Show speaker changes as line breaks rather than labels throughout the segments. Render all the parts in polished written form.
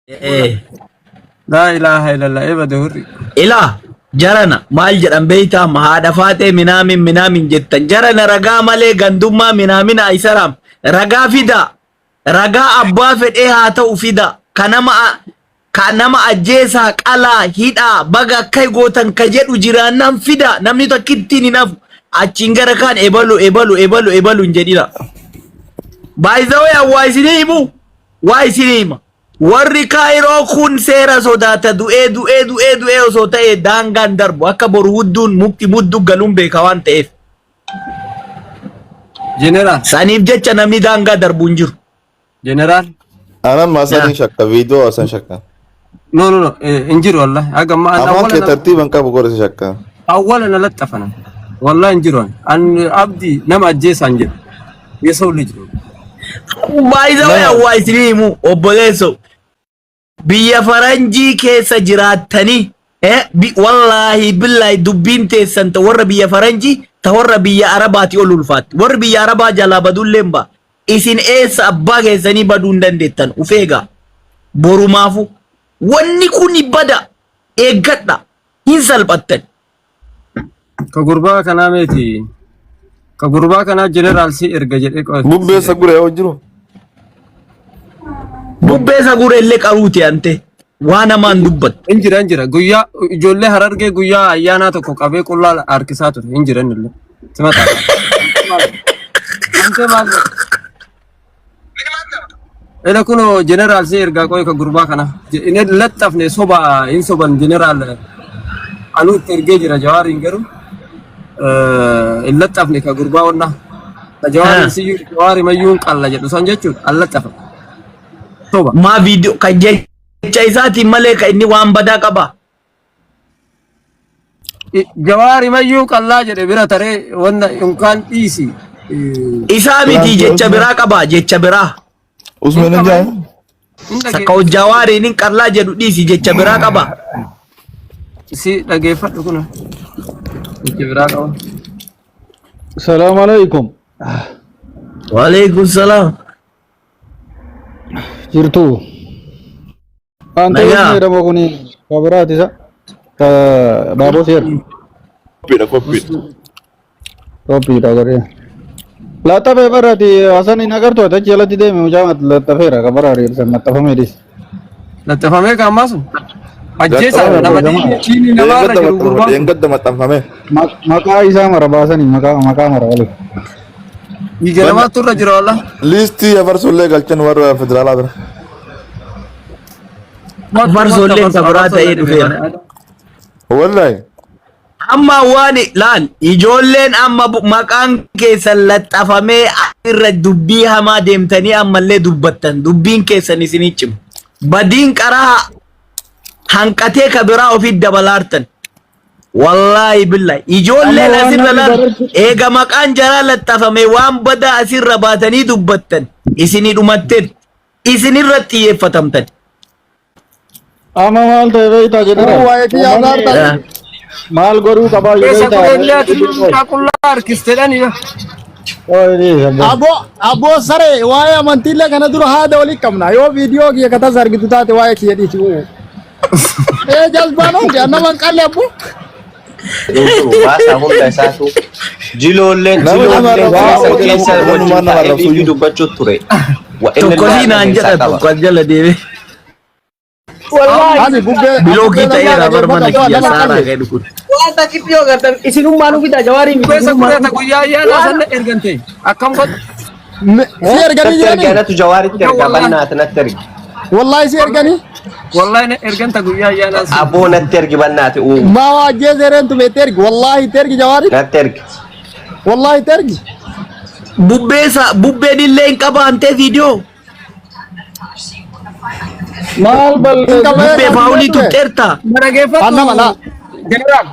Eh.
Laa ilaaha illallah ebade hurri.
Ilaa jarana maal jedhan beeytaa haadha faaxee minaamin minaamin jettan jarana ragaa malee gandummaa minaamina aysaraam ragaa fida ragaa abbaa fedhee haa ta'u fida ka nama ka nama ajjeesaa qalaa hidhaa baga akka gootan ka jedhu jiraannaan fida namni takkittiin hin hafu achiin gara kaan ebalu ebalu ebalu ebalu hin jedhina. By the way, waa isinii himu waa isinii hima. Warri Kaayiroo kun seera sodaata du'ee du'ee du'ee du'ee osoo ta'e daangaan darbu akka boru hudduun mukti muddu galuun beeka waan ta'eef.
Jeneraal.
Saniif jecha namni daangaa darbu hin jiru.
Jeneraal.
Anan maasan shakka viidiyoo asan shakka.
No, no, no, hin jiru wallahi. Haga amma an
Afaan kee
awwala
tartiiban qabu godhe si shakka.
awwala na laxxafana. Wallahi hin jiru an. An abdi nama ajjeesaan jedhu. የሰው ልጅ ነው።
By the way, waa isinii himu obboleesso biyya faranjii keessa jiraattanii wallaahi billaahi dubbiin teessan ta warra biyya faranjii ta warra biyya arabaati ol ulfaatti. Warri biyya arabaa jalaa baduullee hin ba'a. Isin eessa abbaa keessanii baduu hin dandeettan uf eegaa. Borumaafu wanni kun bada eeggadha hin salphattan.
Ka gurbaa kanaa meeti. Ka gurbaa kanaa jeneraal si erga jedhee qo'ate.
Bubbee saguree yoo jiru.
Bubbee saguree illee qaruuti ante waa namaan dubbattu.
Hin jira, hin jira. Guyyaa ijoollee Harargee guyyaa ayyaanaa tokko qabee qullaa harkisaa ture. Hin jira inni illee. Simataa. Ante maal godhe? Ela kunoo jeneraal si ergaa qo'ee ka gurbaa kana. Inni laxxafne soba hin soban jeneraal anuu itti ergee jira Jawaariin garuu hin laxxafne ka gurbaa onnaa. Ka Jawaariin siyyuu Jawaari mayyuun qalla jedhu san jechuudha an laxxafa. Soba.
Maa viidiyoo kan jecha isaatiin malee kan inni waan badaa qaba.
Jawaari mayyuu qallaa jedhe bira taree wanna yookaan dhiisi.
Isaa miti jecha biraa qaba jecha biraa.
Usman hin jaa.
Sakka Jawaariin hin qallaa jedhu dhiisi jecha biraa qaba.
Si dhageeffadhu kun jecha biraa qaba.
Salaamu alaikum.
Waalaikum salaam.
Jirtu. Wanta
Nagaa.
inni jedhamu kun kabiraati isa. Ka Baaboo seera.
Qophiidha qophiidha.
Qophiidha godhee. Laxxafee barraati Hasan hin agartu ati achi jalatti deeme mucaa laxxafeera ka bara ariirsan laxxafamee dhis.
Laxxafamee ka ammaa sun. Ajjeesaa nama diinii namaarra jiru gurbaan kun.
Dheengadda maxxanfame.
Maqaa isaa mara baasanii maqaa maqaa mara waliin.
Dhiiga namaatu irra jira wallah.
Liistii afarsullee galchan warra federaalaa bira.
Afarsoolleen ka biraa ta'ee dhufeera.
Wallahi.
Amma waan laal ijoolleen amma maqaan keessan laxxafamee irra dubbii hamaa deemtanii ammallee dubbattan dubbiin keessan isinii cimu. Badiin qaraa hanqatee ka biraa ofiit dabalaartan. Wallaahi billahi ijoolleen
Amma waan
asirra
namni
laal
barachuu
eega maqaan jaraa laxxafame waan badaa asirra baatanii dubbattan isinii dhumatteet isinirra xiyyeeffatamtan.
Amma maal ta'e beektaa jeneraal?
Waa'ee kiyyaa
Uummanni
abaarta.
maal godhuu qabaa yoo
Keessa
beektaa?
kureellee ati mucaa qullaa harkisteedhani.
Aboo aboo saree waa'ee amantiillee kana dura haada walii qabna yoo viidiyoo kiyya katas argitu taate waa'ee kiyya dhiisi. Ee jazbaan hundi nama hin qalle abboo.
Baasaa hunda isaatu jiloolleen
Nama nama
jiloolleen
arrabsu
keessa keessa
nama
wajjin
nama
taa'ee
arrabsu
dhiibii
iyyuu.
dubbachuu ture. Wa inni
Tokko
illee
siinaan
keessaa
jedha
qaba.
tokko as jala deeme.
Wallahi
Ani bubbee ani
Bilookii
bubbee nama
ta'eera bar mana
dhaggeeffadha
kiyya
nama
saaraa
qalle.
gadi kun.
waan takkitti yoo gartan isinummaa nu fida Jawaarii miti
Keessa
isinummaa
kureeta
nu fida.
guyyaa ayyaanaa sanna ergante. Akkam godhu?
Si erganii
Natti erga
jiranii?
anatu Jawaaritti erga
Wallahi.
bannaati natti ergi.
Wallaahi si erganii?
Wallahi na erganta guyyaa ayyaanaa sun.
Aboo natti ergi bannaati uu
Maa waa ajjeesee reentu beetti ergi. Wallaahi itti ergi Jawaari.
natti ergi.
Wallaahi itti ergi.
Bubbee bubbeen illee hin qabaantee viidiyoo.
Maal
Hin
balleessu?
qabee
Bubbee
kan
faawulii
ture.
tuqxeerta.
Na dhageeffadhu
Annama laa.
jeneraal.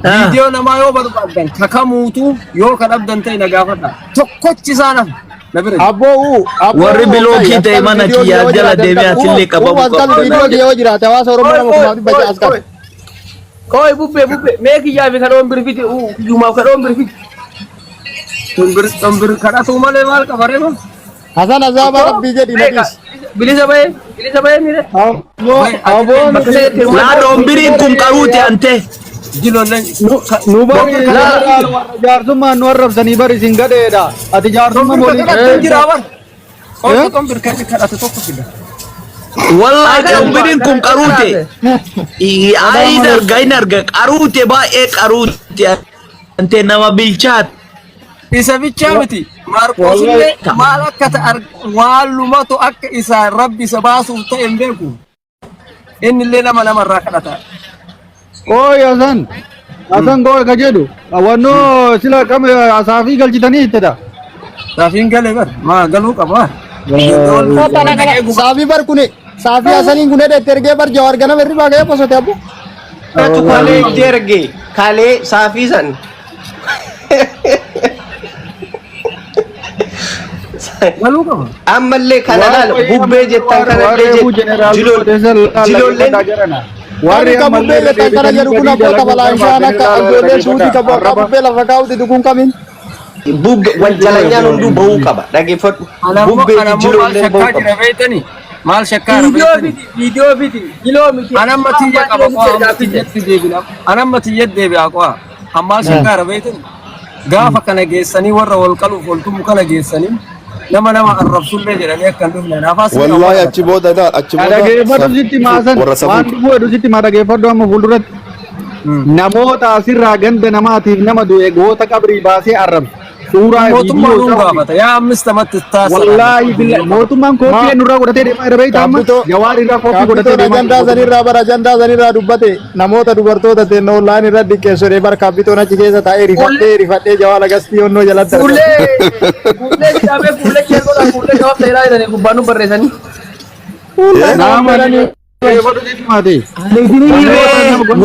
Viidiyoo namaa yoo barbaaddan kakamuutu yoo ka dhabdan ta'e na gaafadha. Tokkochi isaa nafa na bira jira.
Abboo uu abboo
Warri
uu
bilookii
okay
ta'e
as qabi
mana
viidiyoo
kiyyaa
yoo
jala
jiraate as
deemee
qabi.
asillee
Uu
qabamuu
as qabi
qabda
viidiyoo
naan jedhe.
yoo jiraate hawaasa Oromoo
Oi
nama
oi
1600
oi
as qabi.
oi oi bubbee bubbee mee kiyyaa fi kadhoon birfiti kiyyumaaf kadhoon birfiti.
Xumbir xumbir kadhatu malee maal qaba reema?
Hasan azaaba
Tokko
rabbii jedhi na
meeqa
dhiisi.
Bilisa bahee bilisa bahee mire.
Aboo aboo
Bakka sanitti
Laa
hirmaata.
doombiriin kun qaruute ante.
Jilolleen
nu bari jeneraal warra jaarsummaan nu arrabsanii bari isin gadheedha. Ati jaarsummaa
Qombir
waliin
kadhatu jira bar. Qombir qombir kan kadhatu tokko fida.
Wallahi doombiriin kun qaruute. Ayin arga hin arga qaruute baay'ee qaruute ante nama bilchaate.
Isa bichaa miti. Maarqos illee maal akka ta'e waan lumatu akka isaa rabbi isa baasuuf ta'e hin beeku. Inni illee nama namarraa kadhata.
Qoy Hasan. Hasan qoy ka jedhu. Wannoo sila kam asaafii galchitanii ittidha.
Saafiin galee bar maa galuu qaba.
Saafii bar kuni saafii Hasaniin kun hedhetti ergee bar Jawaar ganama irri ga'ee bosote abbo.
Kanatu kalee itti erge kalee saafii san.
Galuu qaba.
Ammallee kana laal bubbee jettan kanallee jilolleen
Warri ka bubbee jettan kana jedhu kun abboo tabalaa ishaan akka ijoollee suutii qabu akka bubbee lafa kaa'uti dhuguun kamiin.
Bubbe wal jalanyaan hunduu bahuu qaba dhageeffadhu.
Anammoo
Bubbee fi
anammoo maal
jilolleen bahuu
shakkaa
qaba.
jira beektanii? Maal shakkaa jira
Viidiyoo
beektanii?
fiti viidiyoo fiti jiloo miti.
Anamma tiyya qaba qo'a amma tiyyatti deebina. Anamma tiyyatti deebi'a qo'a. Ammaal shakkaa jira beektanii? Gaafa kana geessanii warra wal qaluuf wal tumu kana geessanii nama nama arrabsullee jedhanii akka hin dhufne naafaa sirna
Wallahi
waan
achi booda ilaal achi booda
Dhageeffadhu sitti maasan
warra
waan
safuuti.
dhufuu hedhu sitti maa dhageeffadhu amma fuulduratti. Namoota asirraa ganda namaatiif nama du'e goota qabrii baasee arrabsu. Suuraa
Mootummaa
viidiyoo
nuun
isaa waliin.
gaafata. Yaa ammistamatti taasisaa.
Wallaahi billahi mootummaan kooppii nurraa godhatee deemaa jira beektaa amma
Kaabbitoo
Jawaar irraa kooppii godhatee
kaabbitoon
deemaa
ajandaa
jira.
sanirraa bara ajandaa sanirraa dubbate namoota dubartoota teennoo ollaan irra diqqeessodee bar kaabbitoon achi keessa taa'ee rifadhee rifadhee jawaala gastii onnoo jalatti argama.
Fuullee fuullee kitaabee fuullee keelloodhaan fuullee gabaaf ta'eeraa jedhanii gubbaan nu barreessanii.
Nama dhageeffadhu sitti maate.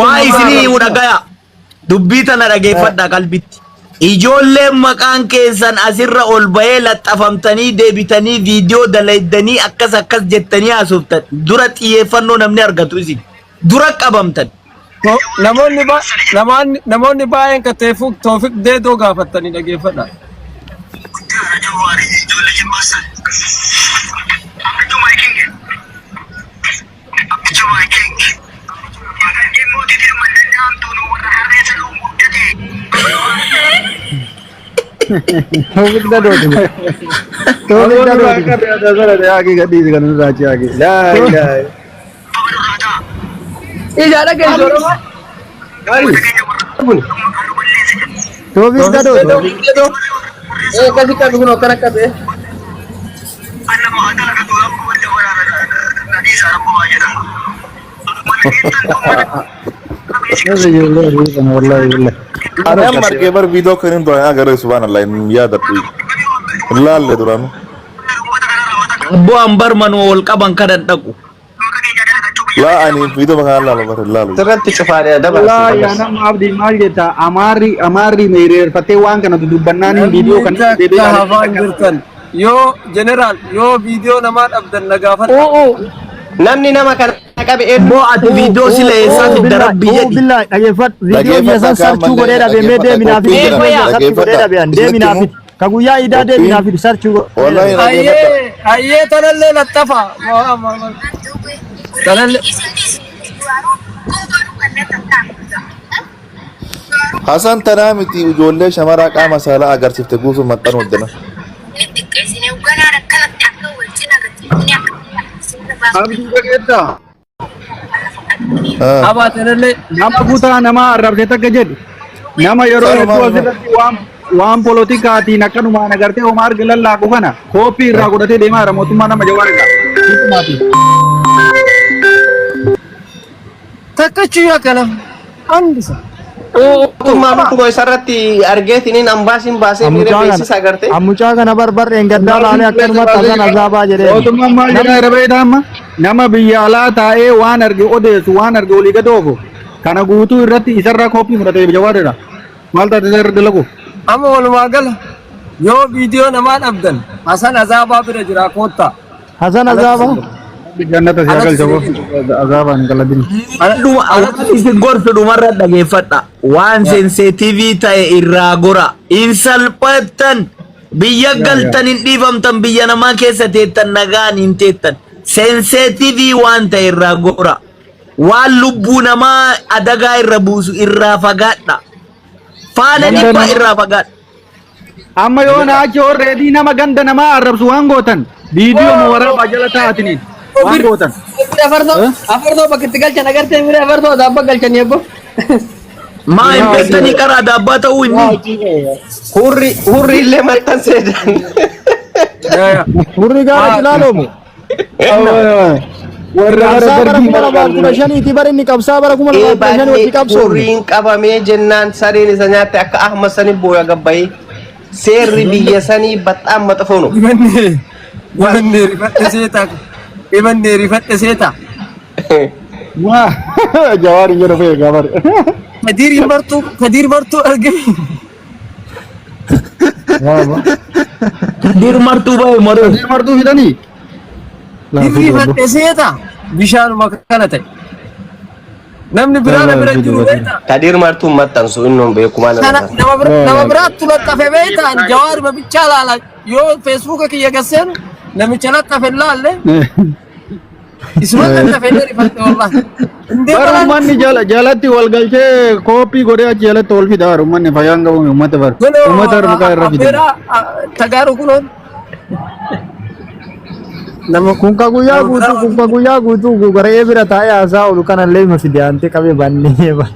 Waa isinii himu dhagaya. Dubbii tana dhageeffadha qalbitti. Ijoolleen maqaan keessan asirra ol bahee laxxafamtanii deebitanii viidiyoo dalaydanii akkas akkas jettanii haasoftan dura xiyyeeffannoo namni argatu isin dura qabamtan.
Namoonni ba namoonni namoonni baay'een ka Teefuk Toofik Deedoo gaafattanii dhageeffadha.
Toofik dadooti. Toofik dadooti.
Ijaa dhageessu Oromoo.
Toofik dadooti.
Ee akkasii qabi kun akkana qabe.
Ani amma argee bar viidiyoo kan hin duraan agarre subhaanallah hin yaadadhu. Hin laalle duraanu.
Abboo ambar manuma wal qaban kanan dhaqu.
Laa ani viidiyoo kana laalu bar hin laalu.
Sirratti cufaadha dabarsi
Wallaahi
dabarsi.
anam abdii maal jetta amaarri amaarri meereerfatee waan kana dudubbannaan viidiyoo
Namni
kan deebi'ee
takka hafaan jirtan yoo jeneraal yoo viidiyoo namaa dhabdan na gaafadha.
Namni nama kana qabe eenyu?
Abboo ati viidiyoo sila eessaa fidda rabbi jedhi.
Billahi dhageeffadhu viidiyoo
Dhageeffadha
keessan sarchuu godhee
kaammallee
dhabe mee deeminaa
dhaggeeffadha
fidi
qophiin
Mee
jira
sarchuu godhee
dhaggeeffadha
dhabe an
isinitti
deeminaa
himu
fidi ka guyyaa idaa
qophiin
deeminaa fidi sarchuu godhee
wallahi
dhabe.
dhaggeeffadha.
Ayyee ayyee tanallee laxxafa. Tanallee
Hasan tanaa miti ijoollee shamaraa qaama saalaa agarsiifte guutuu maxxanuu iddana.
Abdii dhageettaa
abaa tanallee
nama kutaa namaa arrabse takka jedhu nama yeroo
Sanumaa
hedduu
numa.
asirratti waan waan polotikaatiin akkanumaan agartee homaa arga lallaaqu kana kooppii irraa godhatee deemaa jira mootummaa nama Jawaar irraa. Situmaatiin.
takkachuu akkana handisa.
Mootummaa dhukkuba isarratti argeetiniin ambaasiin baasee miira beeksisa agarte.
Ammucaa kana barbarreen gaddaa laalee akkanumatti Hasan Azaabaa jedheen.
Mootummaan maal jedhaa jira beektaa amma nama biyya alaa taa'ee waan arge odeessu waan arge olii gad oofu kana guutuu irratti isarraa kooppii fudhatee Jawaar irraa. Maal taate isa irra dalagu?
Amma walumaa gala yoo viidiyoo namaa dhabdan Hasan Azaabaa bira jira koottaa.
Hasan
Anatu
Azaabaa.
isin
Jannata si
anatu
agalcha
isin
boo azaabaan hin galadin.
Dhuma waan isin gorsu dhumarra dhageeffadha. Waan senseetiivii ta'e irraa gora. Hin salphattan. Biyya galtan hin dhiifamtan biyya namaa keessa teettan nagaan hin teettan. Sensitive waan ta'e irraa gora. Waan lubbuu namaa adagaa irra buusu irraa fagaadha. Faana
Ganda
dhibbaa
nama
irraa fagaadha.
Amma yoo na achi already nama ganda namaa arrabsu waan gootan viidiyoo ma waraabaa jala taa'atiniin waan gootan.
Afarsoo afarsoo bakka itti galchan agartee mire afarsoo daabba galchanii abbo.
Maa hin beektanii karaa daabbaa ta'uu inni.
Hurri hurri illee maxxansee jiran.
Hurri gaara cilaaloomu.
Warra bara
Qabsaa bara
darbii
2015ti bara inni qabsaa bara 2015 wajji qabsoofne.
Hurriin qabamee jennaan sareen isa nyaatte akka Ahmad sanii booya gabbayee. Seerri biyya sanii baxxaan maxxafoonu.
Dhibannee dhibannee rifadhe seeta dhibannee rifadhe seeta.
Waa Jawaar hin jedhu fe'e gaafar.
Kadiir hin bartuu Kadiir bartuu argame.
Kadir martuu bahe maruu.
Kadir martuu fidanii?
Rifadhe seeta bishaanuma kana ta'e. Namni biraa na bira jiru beektaa?
Kadir martuun maxxansu inni hin beeku maal
Kana
irra.
nama bira nama biraattu laxxafe beektaa? Jawaar bichaa laala yoo feesbuuka kiyya gasseen namicha laxxafe laalle isuma laxxafe illee rifadhe wallahi. Indee
Bara
balaan
uummanni jala jalatti wal galchee kooppii godhee achi jalatti wal fida bara uummanni fayyaan qabu uummata bara.
kunoo
Uummata mukaa irra fidan.
affeeraa tagaaru kunoon nama
Kun ka guyyaa
nama
guutuu
biraa
kun ka guyyaa guutuu garee bira taa'ee haasaa oolu kanallee hima fide aantee qabee bannee ba.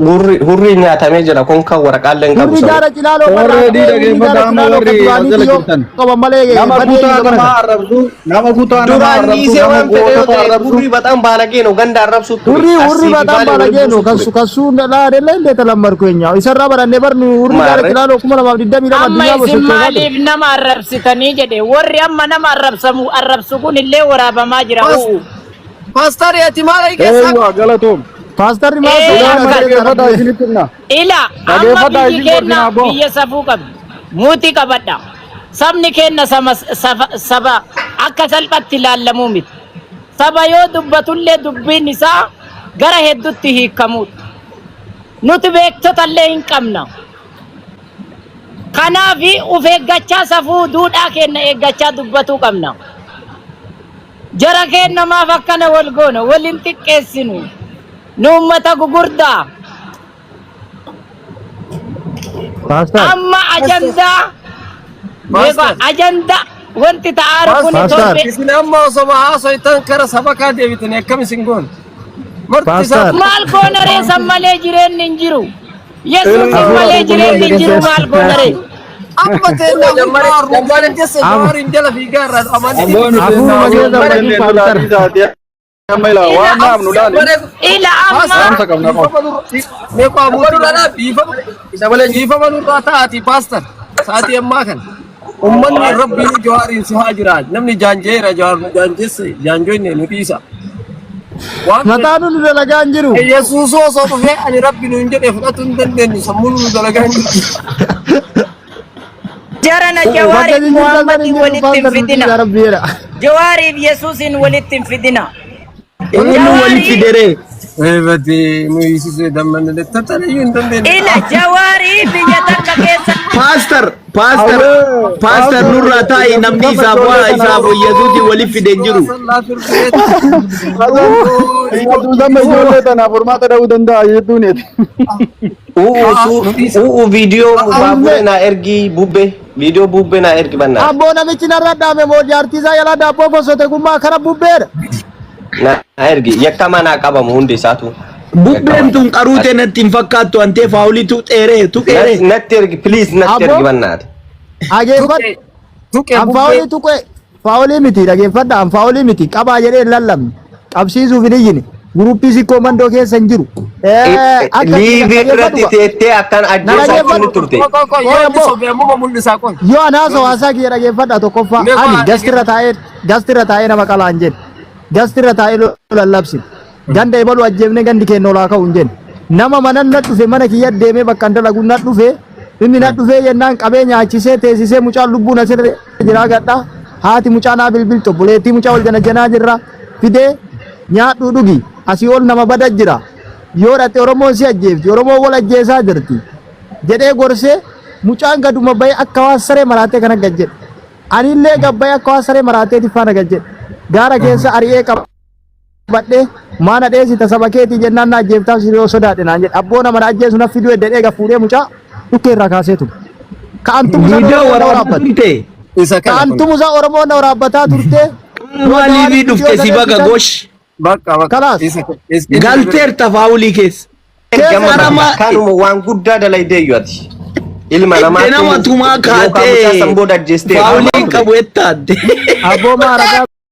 Hurri hurri nyaatamee jira kun kan waraqaallee hin qabu
Hurri
sana.
gaara cilaaloo barraa
Already
qabee hurri
dhaggeeffadha
gaara
amma
cilaaloo kan
warri as
duraaniiti
jala
yoo
jirtan.
qaban malee
Nama
badee
kutaa
hin
namaa
qaban.
arrabsu, nama kutaa namaa
Duraan
arrabsu,
dhiisee
nama
waan fedhe yoo
gootota
ta'e
arrabsu.
hurrii baxaan baalagee nu ganda arrabsu ture.
Hurri hurri
Arsii fi
bataan
baalee wal
baalagee nu
buusu
kasu
ture.
kasuu laadeella illee talammarku eenyaa isarraa barannee barnu hurri gaara
Maarree.
cilaaloo 2022
Amma
addunyaa
isin
bosochoosaa ture.
maaliif nama arrabsitanii jedhe warri amma nama arrabsamu arrabsu kun illee waraabamaa jira u'u.
Paastarri ati maal keessaa
Eewwa galatoom.
Paastarri maal
Ee
Ilaa amma
akkas
dhaggeeffadhaa isinitti himna.
ila amma
Dhaggeeffadhaa
biyyi
isin
keenna
gorsinaa abboo.
biyya safuu qabdi muutii qabadha sabni keenna sama saba saba akka salphatti ilaallamuu miti saba yoo dubbatullee dubbiin isaa gara hedduutti hiikamuudha nuti beektotallee hin qabna kanaaf uf eeggachaa safuu duudhaa keenna eeggachaa dubbatuu qabna. Jara keenna maaf akkana wal goona wal hin xiqqeessinu nu ummata gugurdaa
Paastar
amma ajandaa meeqa
Paastar
ajanda wanti ta'aaru kun
Paastar
torbe
isin amma osoo haasoitan kara sabakaa deebitanii akkam isin goon marti
Paastar
isaatu
maal goona ree san malee jireenyi hin jiru yesuusin
hafuura
malee
qulqulluu
jireenyi hin jiru
keessa
maal goona ree
amma teennaa hundaa ruugaan jesse jawaariin jala fiigaa irraa amantii
Abboo nuti
hafuuruma
naa
keessa
waan
badii
dandeenyu
paastar.
laalii taatee amma ilaa
ila
waan naamnu laali.
ila amma
Dhaamsa qabna qofa.
Meeqoo abuutii dhiifama nurraa ta'aati paastar sa'aatii ammaa kana ummanni rabbiin jawaariin si haa jira namni jaanjeera jawaar nu jaanjesse jaanjoonni nu dhiisa waan
Mataa nu dalagaa hin jiru.
Yesuus osoo dhufee ani rabbi nu hin jedhee fudhatu hin dandeenyu sammuun nu dalagaa hin jiru.
jarana
Bakka
jawaariif
isin jirtan sana
muhammadin
hin jiru
walitti hin
paastar nu
fidina
dhiisa rabbi jedha.
jawaariif yesuusin walitti hin fidina
Eenyu walitti
jawaariif
fidere?
Eebate nu hiisisee dammanne tattalayyuu hin dandeenye.
ila jawaarii biyya takka keessa
Paastar paastar
Awwee
paastar
paastar
nurraa taa'i namni
gaafa
isaaf
ijoollee
waa
kana
isaaf Yesuusin walitti fide hin jiru.
Yesuus amma ijoollee tanaaf furmaata dha'uu danda'a jettuuneeti.
U'u viidiyoo baabure naa ergi bubbee viidiyoo bubbee naa ergi bannaa
Abboo namichi narra dhaame moo jaartii isaa yalaa daabboo gosote gummaa kara bubbeedha.
naa ergi yakkamaa naa qabamu hundi isaatu
Bubbeen tun qaruutee natti hin fakkaattu antee faawulitu xeeree tuqeeree.
natti ergi please natti ergi
Abboo
bannaati.
dhageeffadhu.
Tuqee
An
bubbee
faawulii tuqee faawulii miti dhageeffadha an faawulii miti qabaa jedhee hin lallabne qabsiisuuf hin iyyine guruppii sikkoo mandoo keessa hin jiru. Akka
Liivii irratti
dhageeffadhu
teettee akkan
na
ajjeesaa
dhageeffadhu.
inni turte.
Qoy qoy
Qoy
yoo inni
abboo
sobee ammuma mul'isaa qoy.
yoo anaa hawaasaa kiyya dhageeffadha tokkoffaa
Mee
ani
qoy
gastirra taa'ee gastirra taa'ee nama qalaa hin jenne gastirra taa'ee lallabsine ganda ebalu ajjeefne gandi keenya olaa ka'u hin jenne nama mana na dhufe mana kiyya deemee bakka hin dalagu na dhufe inni na dhufee jennaan qabee nyaachisee teessisee mucaan lubbuun asirra jiraa gadha haati mucaa naa bilbiltu obboleettii mucaa wal janajanaa jirra fidee nyaadhuu dhugi asii ol nama bada jira yoo dhatte Oromoon si ajjeefti Oromoon wal ajjeesaa jirti jedhee gorsee mucaan gaduma bahee akka waan saree maraatee kana gad jedhe. Anillee gabbayee akka waan saree maraateeti faana gad jedhe. Gaara keessa ari'ee qabadhe maana dheessita saba keetii jennaan na ajjeeftaaf si yoo sodaadhe naan jedhe. Abboo nama na ajjeesu na fiduu edda dheega fuudhee mucaa dhukkee irraa kaasee ture. Ka'antumu sana
Viidiyoo
Oromoon na
waraabaa
waraabbate.
turte.
Isa kana kun.
Ka'antumu isaa Oromoon na waraabbataa turte.
Maaliifii dhufte si baga gosh.
Bakka bakka.
Kalaas.
Isa isa-
Galteerta faawulii keessa.
Keessa
Karama
Kanuma waan guddaa dalaydeeyyu ati. Ilma namaa
itti nama tumaa
yookaan mucaa
kaatee
san booda ajjeestee.
faawulii qabu ettaadde.
Abboo maaragaa